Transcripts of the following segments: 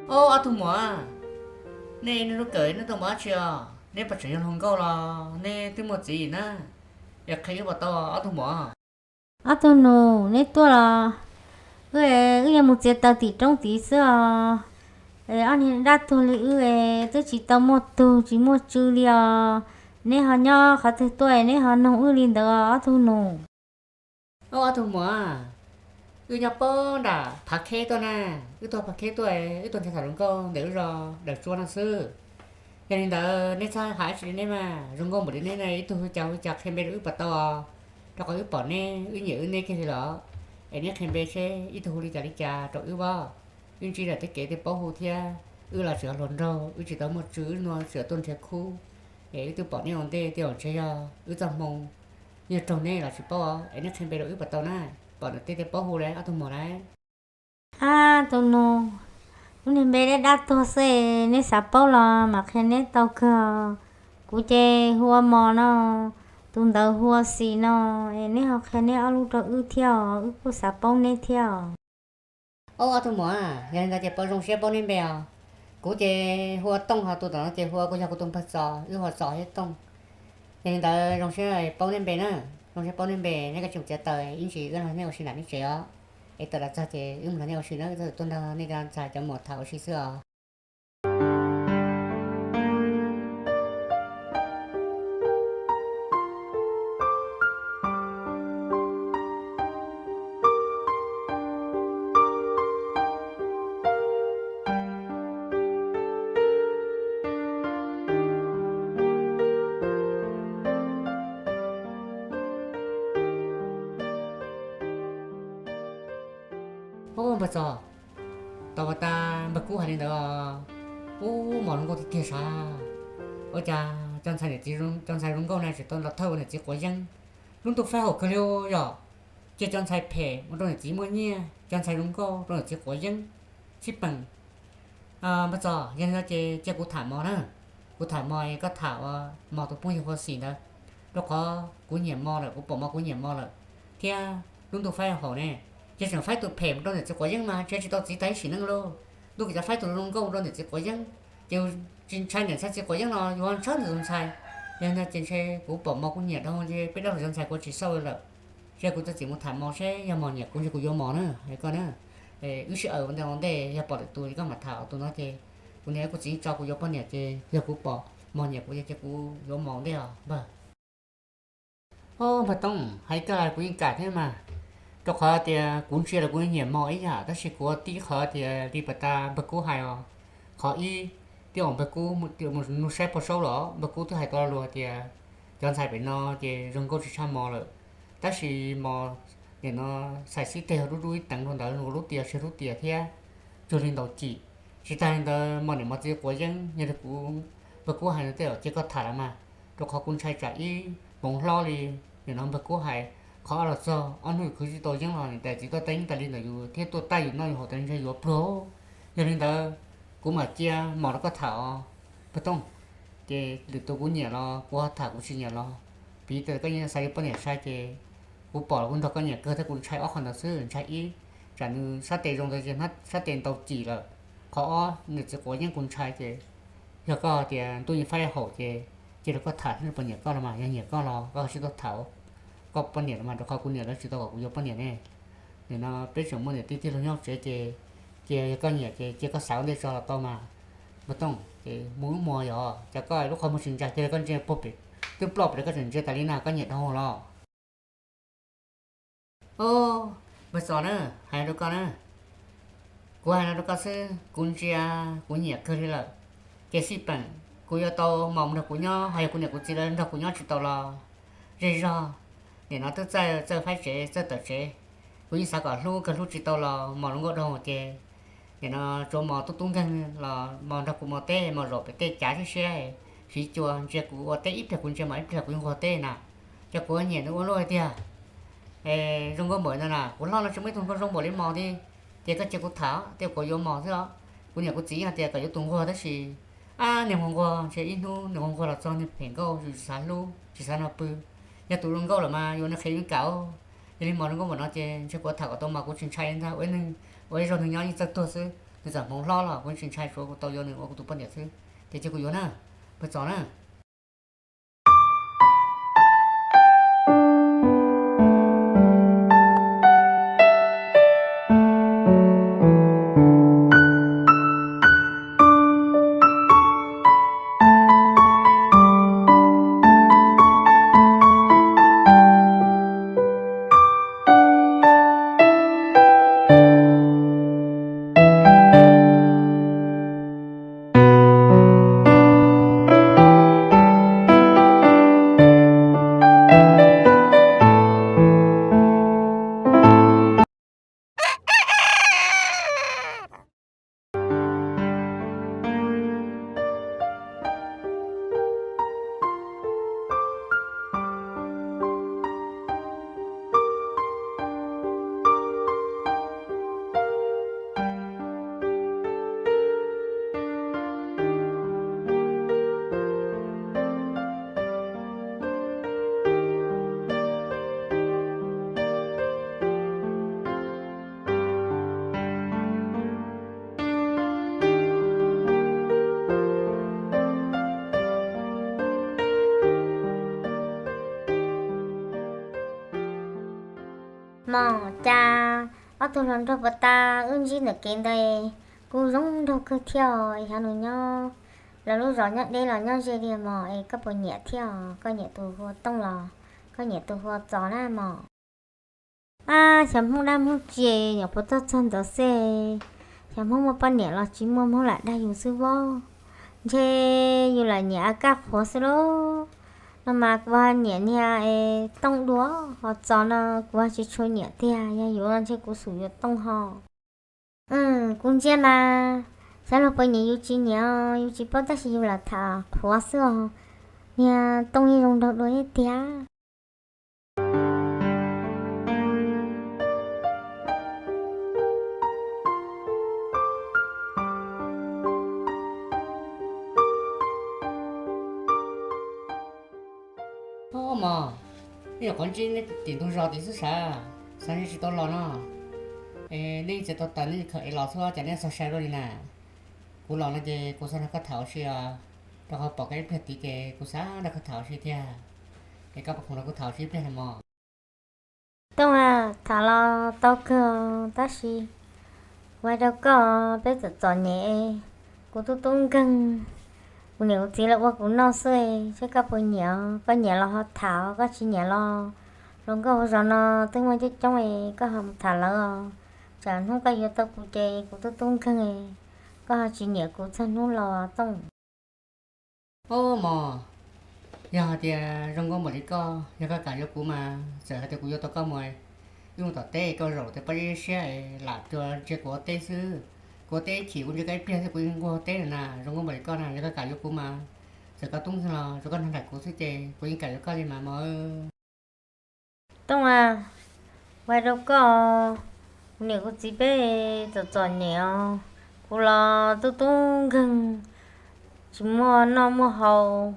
Ob, ob tug muam, nej niaj hnub kawm nej tuaj mus dab tsi os? Neb puas tseem yog hluas nkauj los neb twb muaj txiv na? Yog qhia wb puas tau ob tug muam? Ob tug nus, neb tuaj los? Wb, wb yuav mus txiav taws tim roob tid xwb os. Ob niag dab tuag li wb twb tsis tau muaj tug tsis muaj tsw li os. Neb ho nyob qhov twg tuaj neb ho noog wb li ntawd ob tug nus? Ob, ob tug muam, wb nyob pob nram Phav Kheb tuaj na. Wb tuaj Phav Kheb tuaj, wb tuaj nrhiav tham zoo nkauj ntawm wb zos Dawm Tsua no xwb. Yog li ntawd neb txhob hais dab tsi li neb mas, zoo nkauj npaum li neb ne ib tug hu cas hu cas qhia npe rau wb puas tau os? Rau qhov wb pom neb, wb nyiam wb neb kiag li los. Es neb qhia npe seb ib tug hu li cas li cas rau wb os. Wb ntsib lawm tej kev tej paub hu thiab, wb los tseem hluas nraug, wb tsis tau muaj tsw, wb no tseem tuaj nrhiav khub. Es wb twb pom neb ua ntej tej zaum ntshe yog wb txoj hmoo, yog raug neb los tsis paub os. Es neb qhia npe rau wb puas tau na? Pom nws tej tej paub hu lawm ob tug muam lawm. Ab, tus nus, lub niag npe dab dab tuag xwb, neb xav paub los mam qhia neb tau kawg. Kuv ces hu ua Mos no, tus ntawd hu ua Xis no. Es neb ho qhia neb ob lub rau wb thiab os, wb kuj xav paub neb thiab os. Ob, ob tug muam, yog li ntawd ces puas zoo siab paub neb npe os? Kuv ces hu ua Tooj, ho tus tom no ces hu ua, kuv yog kuv tus npawg Txos, wb hu ua Txos thiab Tooj. Yog li ntawd zoo siab paub neb npe na, zoo siab paub neb npe, neb kav tsij txiav taws ib ntsis wb nrog neb ua si nram neb tsev os. Es tawm los txog ces wb mus nrog neb ua si na, wb tuaj nrog nej cov ntxhais cov muam tham ua si xwb os. Ub, npawg Txos, tau ua tas npawg Kub hais li ntawd os. Ub, mos zoo nkauj tiag tiag sav. Ua cas cov ntxhais niam txiv, cov ntxhais zoo nkauj na tseem tau nrog thawj ua niam txiv quav yeeb. Lub ntuj faib haum kawg li yom. Cia cov ntxhais phem ua rau niam txiv muaj nyiaj, cov ntxhais zoo nkauj rau niam txiv quav yeeb. Xib peem, npawg Txos, yog li no ces cia kuv tham mos na. Kuv tham mos, koj tham ua mos tus phooj ywg hu ua Xis ntawd, rau qhov kuv nyiam mos lawm, kuv pom mos kuv nyiam mos lawm, thiab lub ntuj faib haum ne, ces tseem faib tus phem mus rau niam txiv quav yeeb mas ntshe tsis tau txiv tag ib sim neej lauj. Ntuj kuv cov faib tus zoo nkauj mus rau niam txiv quav yeeb, ces tsis ntshai niam ntshai txiv quav yeeb los yuav ntshaw ntawm tus ntxhais. Yog li no ces ntshe kuv pom mos kuv nyiam dhau ces peb dab laug cov ntxhais kuv tsis xauj li lawm. Ces kuv txiav txim mus tham mos seb yog mos nyiam kuv ces kuv yuav mos na, hais koj na. Wb sib aws ua ntej ua ntej, yog pom lwm tus ces koj mam tham tus no ces kuv niam kuv txiv tso kuv yuav poj niam ces yog kuv pom mos nyiam kuv ces kuv yuav mos ua ntej os npawg. Ob, npawg Tooj, hais koj kuv yeej kam thiab mas, rau qhov tias kuv ntsia los kuv nyiam mos ib yam, tab sis kuv ua tib qhov tias li pas tas npawg Kub hais os. Qhov ib, twb yog npawg Kub mus saib pog saub los npawg Kub twb hais tau lo lus tias cov ntxhais pem no ces zoo nkauj tsis tshaj mos lawm, tab sis mos nim no xais xib teg dub dub ib teev rau ntawd, lub tias tsis lub tias thiab cuag li ntaus cim. Tsis tas li ntawd mos niam mos txiv quav yeeb, yog li kuv, npawg Kub hais no tej zaum cia koj tham los mas, rau qhov kuv ntshai tsam ib hmoov hlob li. Nim no npawg Kub hais, qhov ob los txog ob hnub yus khwv tsis tau yeeb los niam tais txiv tuaj tab yeeb tas li ntawm yus thiab tuaj tab yus noj yus haus tas li ntshe yuav pluag. Yog li ntawd kuv mam cia mos rau koj tham os npawg Tooj. Ces lwm tus kuv nyiam los kuv ho tham, kuv tsis nyiam los piv tias koj yeej xav yuav poj niam sai ces kuv pom los kuv nrog koj nyiam kawg thiab kuv ntshai ob qho ntawd xwb, ntshai ib, tsam nws sab tes zoo ntawd ces sab tes ntaus cim lawm. Qhov ob, niam txiv quav yeeb kuv ntshai ces yog koj tias ntuj yeej faib haum ces cia rau koj tham thiab, puas nyiam koj los mas, yog nyiam koj los koj sib tuaj tham koj poj niam los mas, rau qhov kuv niam lawv tsis tau kom kuv yuav poj niam ne. Nim no peb tseem muaj niam tij tij laug nyob tsev ces cia yog koj nyiam ces cia koj xav ua ntej tso los tau mas. Npawg Tooj, ces mus lub mos yog cas koj lub qhov muag tsis ntsa, cia koj ntsia puag pem, twb ploj pem koj tseem ntsia tas li na, koj nyiam dhau los? Ob, npawg Txos na, hais rau koj na, kuv hais no rau koj xwb, kuv ntsia kuv nyiam kawg li lawm. Ces xij peem kuv yuav tau mos nrog kuv nyob, ho yog kuv niam kuv txiv lawv nrog kuv nyob tsis tau los zej zog, nim no twb txawj, txawj faib tsev txawj tawm tsev. Kuv yeej xav kom hlub kawg hlub tsis tau los mos zoo nkauj dhau ces nim no tsuav mos tub tub nkeeg los mos nrog kuv mos teb, mos zaum pem tej cav siab siab, siv cua ntsia kuv ua teb, ib pliag kuv ntsia mos ib pliag kuv nquag teb na. Ces kuv nyiam nws ua luaj tiag. Zoo nkauj npaum no na, kuv hlob no tsis muaj ib tug nkauj zoo npaum li mos li. Ces koj cia kuv tham, tej kuv yuav mos xwb os. Kuv niam kuv txiv hais tias kom yuav tus nquag tab sis, ab, niag nquag nquag ntshe ib hnub niag nquag nquag los txog niag phem nkauj, yus tsis xav hlub tsis xav nrog pw. Yog tus zoo nkauj lawm mas yuav nws qhev yeej kam. Yog li mos zoo nkauj npaum no ces ntshe kuv tham kom tau mos kuv tsis ntshai li ntag, ua ib zaug neeg nyob yeej txawj tuag xwb. Txawm hmoov hlob los kuv tsis ntshai, tsuav kuv tau yuav nws ua kuv tus poj niam xwb, ces cia kuv yuav na. Pawg txos na. Mog, cas ob tug hluas nraug puas tas wb ntsib ntawm kev ntawd, kuj zoo nraug kawg thiab os. Xyov nws nyob, lawv lub zos nyob deb los nyob ze li mog, es koj puas nyiam thiab os? Koj nyiam tus hu ua Tooj los koj nyiam tus hu ua Txos na mog? Ab, xyov Hmoob dab Hmoob tsi, nyuam qhuav tuaj txog ntawd xwb, xyov Hmoob muaj poj niam los tsis muaj, Hmoob lam dag yus xwb vauv. Ntshe yus lam nyiam a kaj qhuav xwb lauj. No mas kuv ho nyiam niag Tooj dua, ho Txos no kuv ho tsis tshua nyiam tiag, yog yuav ntshe kuv xum yuav Tooj ho. Kuv ntsia mas xyov luag puas nyiam yus tsis nyiam, yus tsis paub, tab sis yus lam tham qhuav xwb os. Niag Tooj yeej zoo nraug dua thiab tiag. Mog, nej nyuam qhuav ntsib neb tim ntug zos tid xwb sav, xav nej tsis tau los no. Es nej txiav tau taws nej khaws es los xwb, cas nej txog sai luaj li na? Kuv los no ces kuv xav nrog koj tham ua si os, rau qhov pom koj ib pliag tid ces kuv xav nrog koj tham ua si thiab. Es koj puas khoom nrog kuv tham ua si ib pliag na mog? Tooj, tham los tau kawg tab sis ua rau koj, peb txom txom nyem, kuv tub tub nkeeg, kuv niam kuv txiv lawv ua kuv noj xwb, seb koj puas nyiam. Koj nyiam los ho tham, koj tsis nyiam los hluas nkauj hauv zos no twb muaj coob coob, koj ho mus tham lawv os. Tsam hnub koj yuav tau kuv ces kuv tub tub nkeeg, koj ho tsis nyiam kuv txog hnub los Tooj. Ob mog, yog hais tias zoo nkauj npaum li koj, yog koj kam yuav kuv mas txawm hais tias kuv yuav tau koj mus, wb mus tom teb, koj zaum tias pob zeb siab es lam cuag ntsia kuv ua teb xwb. Kuv ua teb chim, kuv ntsia koj ib pliag xwb kuv yeej nquag ua teb lawm na. Zoo nkauj npaum li koj na, yog koj kam yuav kuv mas txawm koj tub nkeeg los tsuav koj nrog nraim kuv xwb ces kuv yeej kam yuav koj li mas mog. Tooj, ua rau koj, kuv niam kuv txiv peb txom txom nyem os, kuv los tub tub nkeeg, tsis muaj noj muaj haus,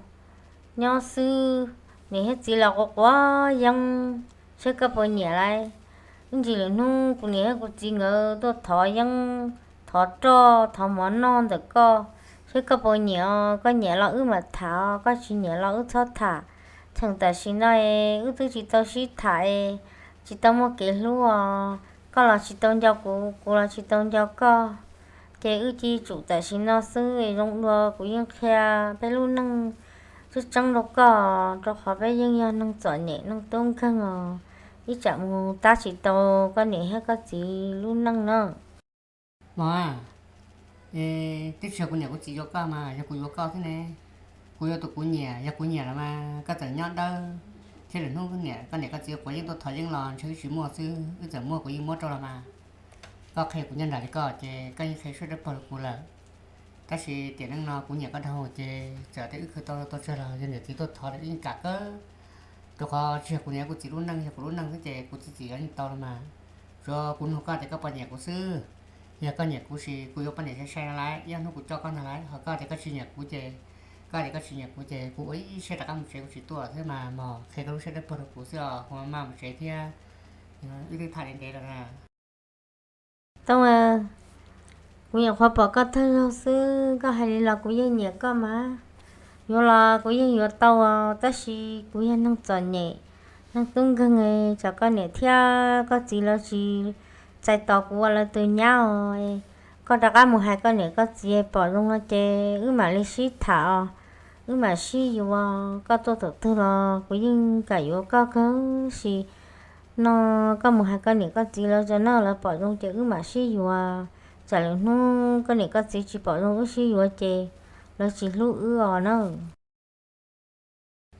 nyob xwb, niam thiab txiv los quav quav yeeb, seb koj puas nyiam lauj. Ib ntsis lwm hnub kuv niam thiab kuv txiv nkawd tuaj thov yeeb, thov roj, thov mov noj ntawm koj, seb koj puas nyiam os. Koj nyiam los wb mam tham, koj tsis nyiam los wb txhob tham. Tseem tam sim no es wb twb tsis tau sib tham es tsis tau muaj kev hlub os. Koj los tsis tau nco kuv, kuv los tsis tau nco koj, ces wb cia tsum tam sim no xwb es zoo dua. Kuv yeej qhia peb lub neej tseeb tseeb rau koj, rau qhov peb yeej yog neeg txom nyem neeg tub nkeeg os. Ib tsam mus tab tsis tau koj niam thiab koj txiv lub neej na. Mog, twb tsis yog kuv niam kuv txiv yuav koj mas yog kuv yuav koj xwb ne. Kuv yuav tus kuv nyiam, yog kuv nyiam los mas koj txawm nyob dawb thiab lwm hnub niam, koj niam koj txiv quav yeeb tuaj thov yeeb los ntshe wb tsis muaj xwb, wb txawm muaj kuv yeej muab rau los mas. Koj qhia kuv nyob nram li koj ces koj yeej qhia suab dawb paug rau kuv lawm. Tab sis tiam neej no kuv nyiam koj dhau ces txawm tias wb khwv tau tau tsawg los yog niam txiv tuaj thov los wb yeej kam kawg. Rau qhov tsis yog kuv niam kuv txiv lub neej, yog kuv lub neej xwb ces kuv txiav txim los yeej tau los mas. Tsuav kuv nug koj tias koj puas nyiam kuv xwb. Yog koj nyiam kuv ces kuv yuav poj niam sai sai no lauj, ib ob hnub kuv coj koj ntag lauj. Ho koj tias koj tsis nyiam kuv ces, koj tias koj tsis nyiam kuv ces kuv ua ib siab rov qab mus tsev, kuv tsis tuaj xwb mas mog. Qhia koj lub siab dawb paug rau kuv xwb os, kuv maj maj mus tsev thiab. Wb twb tham ntev ntev lawm na. Tooj, Kuv nyuam qhuav pom koj thawj zaug xwb, koj hais li los kuv yeej nyiam koj mas. Yuav los kuv yeej yuav tau, tab sis kuv yog neeg txom nyem, neeg tub nkeeg, tsam koj niam thiab koj txiv lawv tsis txais tos kuv ua lawv tus nyab os. Koj rov qab mus hais koj niam koj txiv pom zoo no ces wb mam li sib tham os, wb mam sib yuav. Koj tuaj thaum twg los kuv yeej kam yuav koj kawg, tab sis no koj mus hais koj niam koj txiv lawv tso na, lawv pom zoo ces wb mam sib yuav, tsam lwm hnub koj niam koj txiv tsis pom zoo wb sib yuav ces lawv tsis hlub wb os na.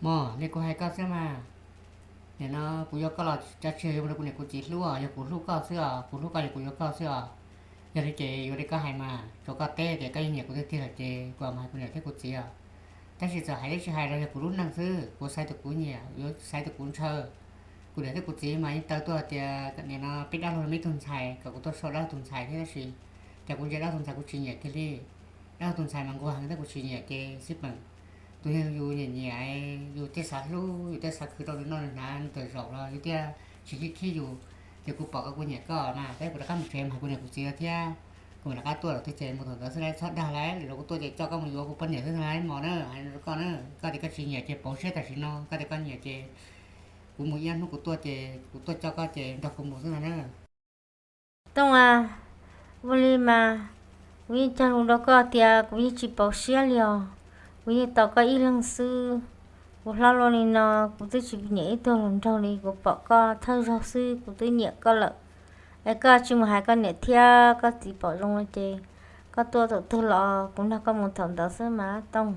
Mog, li kuv hais koj xwb mas. Nim no kuv yuav koj los tsis yog kuv niam kuv txiv hlub os, yog kuv hlub koj xwb os, kuv hlub koj yog kuv yuav koj xwb os. Yog li ces yuav li koj hais mas, tsuas koj teb tias koj yeej nyiam kuv tiag tiag lawm ces kuv mam hais kuv niam thiab kuv txiv os. Tab sis txawm hais thiab tsis hais los yog kuv lub neej xwb, kuv xaiv tus kuv nyiam, yuav xaiv tus kuv ntshaw. Kuv niam thiab kuv txiv mas yeej taw tuaj tias nim no peb dab laug muaj ib tug ntxhais kom kuv tuaj sau dab laug tus ntxhais thiab, tab sis cas kuv ntsia dab laug tus ntxhais kuv tsis nyiam kiag li. Dab laug tus ntxhais mas nquag heev tab kuv tsis nyiam ces xij peem, tus neeg yus nyiam nyiam, yus thiaj xav hlub, yus thiaj xav khwv rau nws noj nws hnav nws tawm zaum los yus thiaj tsis khib khib yus. Ces kuv pom koj kuv nyiam koj mas, tab kuv rov qab mus tsev mus hais kuv niam kuv txiv thiab, kuv mam rov qab tuaj lawm thiab ces mus thaum ntawd xwb lauj, txhob dag lauj, lwm zaus kuv tuaj ces coj koj mus yuav kuv poj niam xwb lauj mog na, hais rau koj na. Koj tias koj tsis nyiam ces pauv siab tam sim no, koj tias koj nyiam ces kuv mus ib hnub kuv tuaj ces kuv tuaj coj koj ces nrog kuv mus xwb no na. Tooj a, ua li mas, kuv yeej cog lus rau koj tias kuv yeej tsis pauv siab li os. Kuv yeej tos koj ib leeg xwb. Kuv hlob luaj li no, kuv twb tsis nyiam ib tug hluas nraug li, kuv pom koj thawj zaug xwb kuv twb nyiam koj lawm. Es koj tsis mus hais koj niam thiab koj txiv pom zoo no ces koj tuaj thaum twg los kuv nrog koj mus thaum ntawd xwb mas Tooj.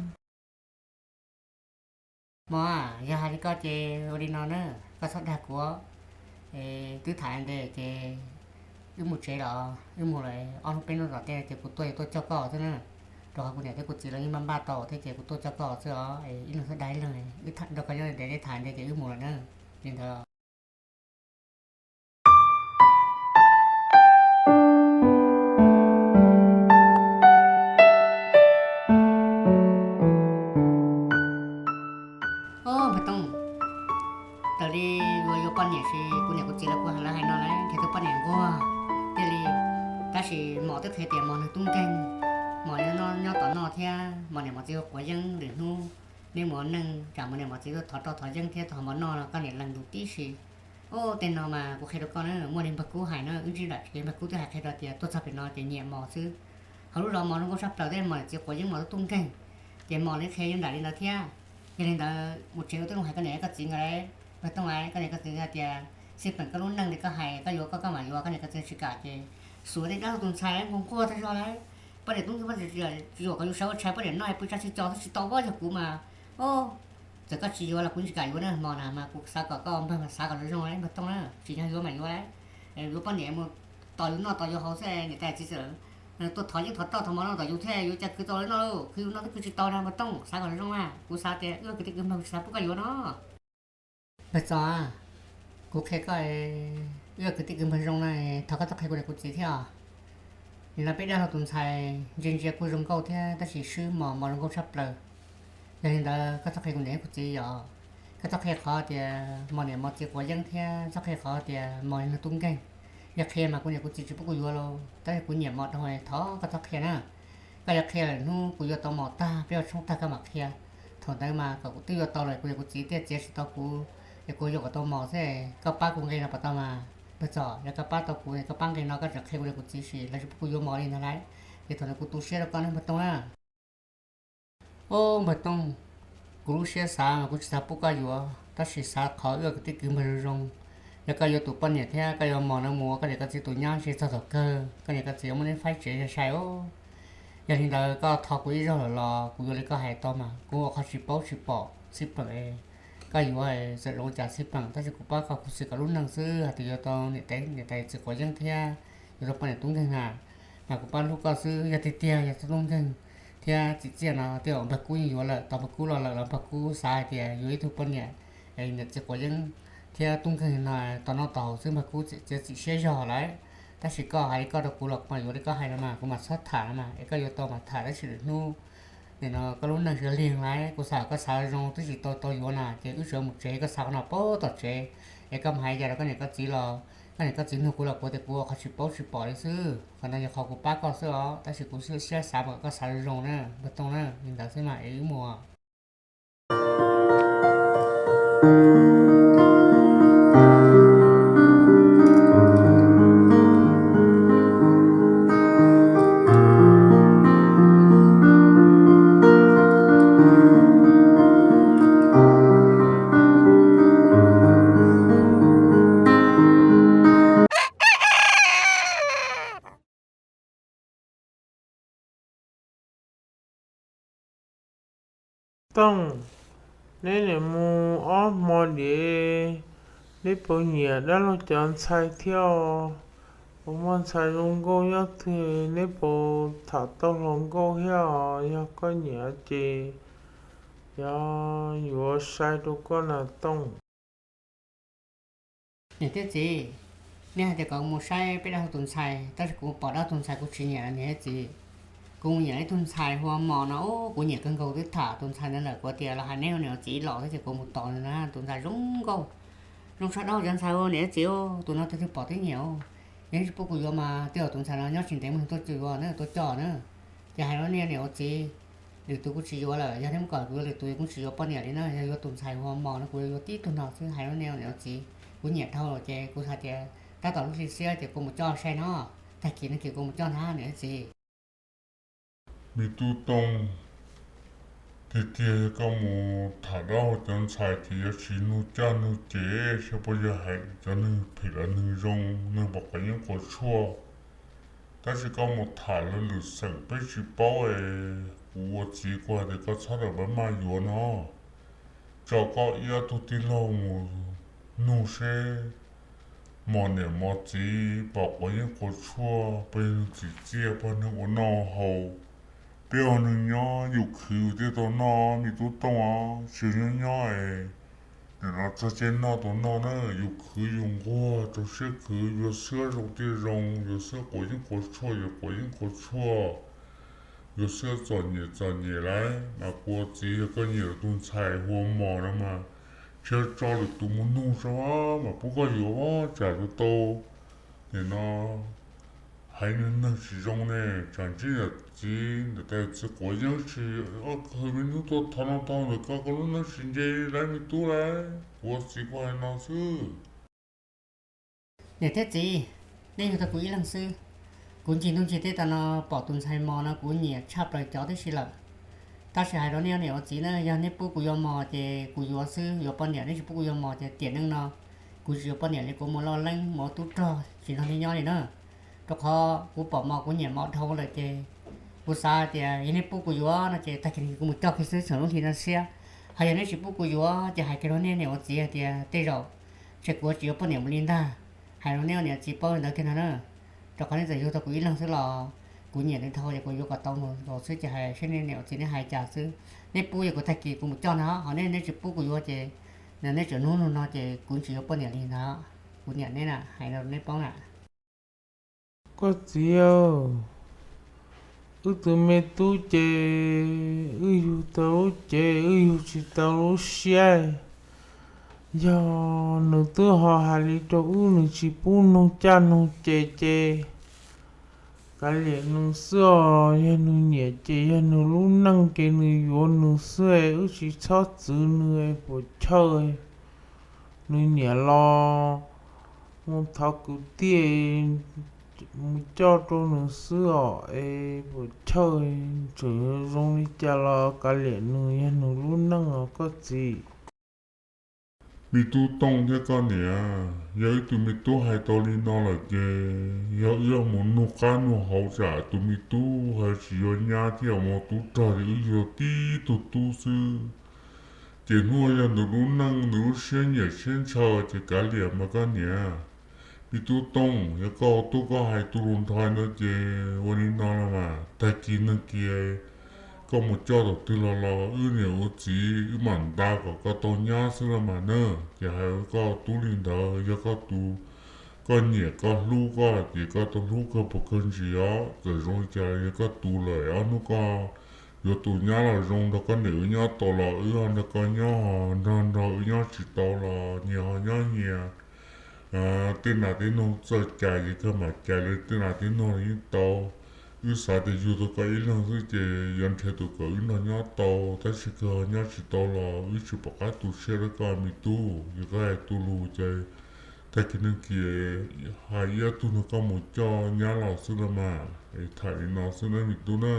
Mog, yog hais li koj ces ua li no na, koj txhob dag kuv. Twb tham ntev ces wb mus tsev los, wb mus lawm ob hnub peb hnub tom tej ces kuv tuaj yuav tuaj coj koj xwb na. Rau qhov kuv niam thiab kuv txiv los yeej npaj npaj tau thiab ces kuv tuaj coj koj xwb os, ib leeg txhob dag ib leeg, wb nrog koj nyob ntev ntev tham ntev ces wb mus lawm na. Li ntawd. Ob, Npawg Tooj, raws li yuav yuav poj niam ces kuv niam kuv txiv lawv kuj hais, lawv hais no lawm, nrhiav tus poj niam nquag thiaj li, tab sis Mos twb qhia tias Mos nws tub nkeeg, Mos nyob tom noj thiab Mos niam Mos txiv ua quav yeeb, lwm hnub neb mus ua neej tsam Mos niam Mos txiv tuaj thov rau thov yeeb thiab thov Mos noj los koj niam lees ntus tib si. Ob, tej no mas kuv qhia rau koj na, muaj li Npawg Kub hais na, wb ntsib nram tsev Npawg Kub twb hais qhia rau tias tuaj txog pem no ces nyiam Mos xwb. Hauv lub zos Mos zoo nkauj tshaj plaws thiab Mos niam txiv quav yeeb Mos tub nkeeg, ces Mos nws qhia nram li ntawd thiab. Yog li ntawd mus tsev ua tib zoo hais koj niam koj txiv nkawd, Npawg Tooj, koj niam koj txiv hais tias xij peem koj lub neej li koj hais, koj yuav koj koj mam yuav, koj niam koj txiv tsis kam ces xuas tej dab laug tus ntxhais nquag nquag tag zog lawm. Poj niam tub nkeeg, poj niam tsis yuam kom yus sawv ua tshais, poj niam noj pw tsa tsis tso xwb tsis tau, pab yog kuv mas, o, txawm koj tsis yuav los kuv tsis kam yuav na Mos na, mas kuv xav kom koj Npawg mas xav kom zoo zoo Npawg Tooj na, tsis yog yuav mas yuav lawm. Yuav poj niam mus tos yus noj tos yus haus xwb, niam tais txiv txawm tuaj thov yeeb thov roj thov Mos noj tom yus thiab yuav cas khwv tau li noj lauj, khwv yus noj twb khwv tsis tau na Npawg Tooj, xav kom zoo zoo na, kuv xav tias wb ua kwv tij kwv npawg kuv tsis xav pub koj yuav no. Npawg Txos, kuv qhia koj, wb ua kwv tij kwv npawg zoo na, thov koj txhob qhia kuv niam kuv txiv thiab os. Nim no peb dab laug tus ntxhais ntsia ntsia kuj zoo nkauj thiab tab sis swb Mos, Mos zoo nkauj tshaj plaws. Yog li ntawd koj txhob qhia kuv niam kuv txiv yom. Koj txhob qhia qhov tias Mos niam Mos txiv quav yeeb thiab txhob qhia qhov tias Mos yog neeg tub nkeeg. Yog qhia mas kuv niam kuv txiv tsis pub kuv yuav lauj, tab sis kuv nyiam Mos dhau, thov koj txhob qhia na. Koj yuav qhia lawm hnub kuv yuav tau Mos tag, peb ua tshoob tag koj mam qhia. Thaum ntawd mas kom kuv twb yuav tau lawm, kuv niam kuv txiv thiaj txiav tsis tau kuv, es kuv yuav kom tau Mos xwb. Koj pab kuv nqe no puas tau mas? Npawg Txos, yog koj pab tau kuv, koj pab nqe no koj tseem qhia kuv niam kuv txiv sim lawv tsis pub kuv yuav Mos li ntag lauj. Ces thaum ntawd kuv tu siab rau koj nawb Npawg Tooj na. Ob, Npawg Tooj, kuv lub siab xav mas kuv tsis xav pub koj yuav, tab sis xav qhov wb ua kwv tij kwv npawg zoo zoo. Yog koj yuav tus poj niam thiab koj yuav Mos no mus ua koj niam koj txiv tus nyab ntshe txog thaum kawg koj niam koj txiv muab neb faib tsev sai sai os. Yog li ntawd koj thov kuv ib zaug lawm los kuv yuav li koj hais tau mas, kuv ua qhov tsis paub tsis pom xij peem. Koj yuav txawm zoo cas xij peem, tab sis kuv pab koj khuv xim koj lub neej xwb, hais tias yuav tau niam tais txiv quav yeeb thiab yuav tau poj niam tub nkeeg na, mas kuv pab hlub koj xwb. Yog tiag tiag yog tub nkeeg thiab txim txiaj no tej zaum Npawg Kub yeej yuav lawm, tos Npawg Kub los lawm los Npawg Kub xav hais tias yuav ib tug poj niam niam txiv quav yeeb thiab tub nkeeg no tos noj tos haus xwb Npawg Kub txiav txim siab zog lawm. Tab sis koj hais li koj rau kuv los kuv mam yuav li koj hais no mas, kuv mam txhob tham no mas, es koj yuav tau mas tham, tab sis lwm hnub nim no koj lub neej sawv liag lawm, kuv xav kom koj xav zoo twb tsis tau tau yuav na, ces wb tsuas mus tsev, koj xav qhov no pab tom tsev, es koj mus hais cas rau koj niam koj txiv los Koj niam koj txiv nug kuv los kuv tias kuv ua qhov tsis paub tsis pom li xwb, qhov no yog qhov kuv pab koj xwb os, tab sis kuv siab xav kom koj xav zoo zoo na, npawg Tooj na, li ntawd xwb mas es wb mus. Tooj, neb niam mus ob hmo diam, neb puas nyiam dab laug cov ntxhais thiab? Puas muaj ntxhais zoo nkauj nyob twg neb puas tham tau hluas nkauj thiab? Yog koj nyiam ces yog yuav sai rau koj na Tooj. Niam thiab txiv, nej hais tias kom mus saib peb dab laug tus ntxhais, tab sis kuv pom dab laug tus ntxhais kuv tsis nyiam niam thiab txiv. Kuv mus nyiam ib tug ntxhais hu ua Mos no, kuv nyiam kawg nkaus, twb tham tus ntxhais ntawd lawm, kuv tias los hais nej ua niam ua txiv los thiab ces kuv mus tos na, tus ntxhais zoo nkauj, zoo sab dab laug cov ntxhais ua niam thiab txiv, tus no twg twg pom twb nyiam. Yog nej tsis pub kuv yuav mas tej zaum tus ntxhais no nyob tsis ntev muaj neeg tuaj yuav na, tuaj coj na. Ces hais rau nej niam ua txiv, lwm tus kuv tsis yuav lawm, yog nej muab kom kuv yuav lwm tus kuv tsis yuav poj niam li na, yog yuav tus ntxhais hu ua Mos no kuv yuav tib tug no xwb, hais rau nej niam ua txiv. Kuv nyiam dhau lawm ces kuv xav tias tab tom lub hli xiab ces kuv mus coj saib no, tag kis nag kis kuv mus coj na niam thiab txiv. Me tub Tooj, tiag tiag yog koj mus tham dab laug cov ntxhais ces yuav tsis nug caj nug ces, saib puas yog hais cov neeg phem los neeg zoo, neeg pom quav yeeb quav tshuaj. Tab sis koj mus tham lawv lwm xeem peb tsis paub es kuv ua txiv kuv hais tias koj txhob rawm pab maj yuav no. Tso koj ib ob tug tij laug mus nug seb Mos niam Mos txiv pom quav yeeb quav tshuaj, pog neeg txim txiaj, pog neeg ua noj haus. Peb ua neeg nyob yus khwv yus thiaj tau noj, me tub Tooj os, tsis nyob nyob es nim no txog caij noj tau noj na, yus khwv yus nquag rau siab khwv, yuav xwb zoo thiaj zoo, yuav xwb quav yeeb quav tshuaj yuav quav yeeb quav tshuaj, yuav xwb txom nyem txom nyem lauj. Mas kuv ua txiv yog koj nyiam tus ntxhais hu ua Mos no mas, tsis tso lwm tus mus nug saib mas pub koj yuav tsam yuav tau. Nim no haiv neeg neeg tsis zoo ne, tsam ntsib yawm txiv ntawm tais txiv quav yeeb tsis ob qho me hnub tuaj thov no thov ntawm koj, koj lub neej tsis nce li lauj me tub lauj. Kuv ua txiv kuv hais no xwb. Niam thiab txiv, nej yug tau kuv ib leeg xwb. Kuv ncig ntuj ncig teb tas no pom tus ntxhais Mos no kuv nyiam tshaj plaws cov tib si lawm. Tab sis hais rau nej niam ua txiv na, yog nej pub kuv yuav Mos ces kuv yuav xwb, yuav poj niam, nej tsis pub kuv yuav Mos ces tiam neej no kuv tsis yuav poj niam li, kuv mus loj leeb mus ua tub rog tsis nrog nej nyob li na. Rau qhov kuv pom Mos kuv nyiam Mos dhau lawm ces kuv xav tias yog nej pub kuv yuav no ces tag kis kuv mus coj kiag xwb txheem lub hli no siab. Ho yog nej tsis pub kuv yuav ces hais kiag rau nej niam ua txiv hais tias tej zaum tsam kuv tsis yuav poj niam mus li ntag. Hais rau nej niam txiv paub li ntawd kiag no na. Rau qhov nej txawm yug tau kuv ib leeg xwb los kuv nyiam nws dhau ces kuv yuav kom tau nkaus xwb ces hais saib nej niam ua txiv nej hais cas xwb. Nej pub ces kuv tag kis kuv mus coj ntag, ho nej, nej tsis pub kuv yuav ces nej tseem nug nug no ces kuv tsis yuav poj niam li ntag. Kuv niam neb na, hais rau nej paub na. Koj txiv, wb tus me tub ces wb yug tau lub cev wb yug tsis tau lub siab. Yog nws twb ho hais li rau wb, nws tsis pub nug caj nug ces ces kav liam nws xwb os. Yog nws nyiam ces yog nws lub neej ces nws yuav nws xwb, wb tsis txhob txwv nws puas chawj. Nws nyiam los mus thov kwv tij mus coj rau nws xwb os, es puas chawj. Tseem zoo li cas los kav liam nws, yog nws lub neej os koj txiv. Me tub Tooj thiab koj niam, yog wb tus me tub hais tau li no lawm ces yog wb mus nug qab nug hauv tsam tus me tub ho tsis yuav nyab thiab mus tub rog ces wb yug tib tug tub xwb. Ces hnub yog nws lub neej nws lub siab nyiam siab ntshaw ces kav liam mas koj niam. Me tub Tooj, yog koj ua tub koj hais tu lus nrho no ces ua li no los mas tag kis neeg kiag koj mus coj tus twg los los wb niam ua txiv wb mam nta kom koj tau nyab xwb los mas na. Ces hais koj tub li ntawd, yog koj tus, koj niam koj hlub koj ces koj tau hlub kawg puas kawg ntsis os. Txawm zoo li cas yog koj tus lawm, ob hnub koj yuav tus nyab los zoo nrog koj niam wb nyob tau los wb nrog koj nyob, ho nrog nrog wb nyob tsis tau los nyias ho nyob nyias. tej nas tej noog txawj cais ces kawg mam cais li, tej nas tej noog los yeej tau. Wb xav tias yug tau koj ib leeg xwb ces yuav nrhiav tus kom wb nrog nyob tau, tab sis kawg nyob tsis tau los wb tsis pom qab tu siab rau koj me tub. Yog koj hais tu lus ces tag kis neeg kiag hais ib ob tug nrog koj mus coj nyab los xwb no mas, es tham li no xwb nawb me tub na.